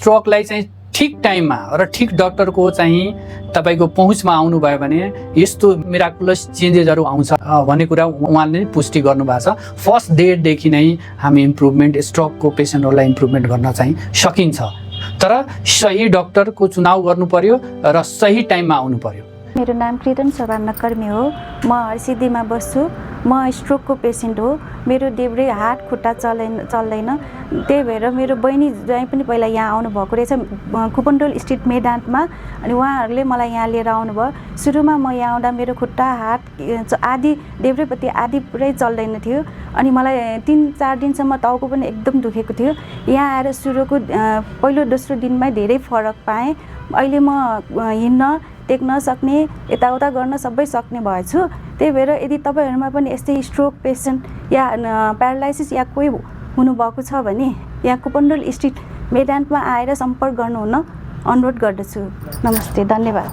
स्ट्रोकलाई चाहिँ ठिक टाइममा र ठिक डाक्टरको चाहिँ तपाईको पहुँचमा आउनुभयो भने यस्तो मिराकुलस चेन्जेसहरू आउँछ भन्ने कुरा उहाँले नै पुष्टि गर्नुभएको छ। फर्स्ट डेदेखि नै हामी इम्प्रुभमेन्ट स्ट्रोकको पेसेन्टहरूलाई इम्प्रुभमेन्ट गर्न चाहिँ सकिन्छ, तर सही डाक्टरको चुनाव गर्नु पर्यो र सही टाइममा आउनु पर्यो। मेरो नाम कृतन सर्वानकर्मी हो। म हरसिद्धिमा बस्छु। म स्ट्रोकको पेसेन्ट हो। मेरो देब्रे हात खुट्टा चल्दैन। त्यही भएर मेरो बहिनी जहीँ पनि पहिला यहाँ आउनुभएको रहेछ कुपनडोल स्ट्रिट मेदान्तमा, अनि उहाँहरूले मलाई यहाँ लिएर आउनुभयो। सुरुमा म यहाँ आउँदा मेरो खुट्टा हात आदि देब्रेपट्टि आदि पुरै चल्दैन थियो, अनि मलाई 3-4 दिनसम्म टाउको पनि एकदम दुखेको थियो। यहाँ आएर सुरुको पहिलो दोस्रो दिनमै धेरै फरक पाएँ। अहिले म हिँड्न टेक्न सक्ने यताउता गर्न सबै सक्ने भएछु। त्यही भएर यदि तपाईँहरूमा पनि यस्तै स्ट्रोक पेसेन्ट या प्यारालाइसिस या कोही हुनुभएको छ भने यहाँ कुपनडोल स्ट्रिट मेदान्तमा आएर सम्पर्क गर्नुहुन अनुरोध गर्दछु। नमस्ते, धन्यवाद।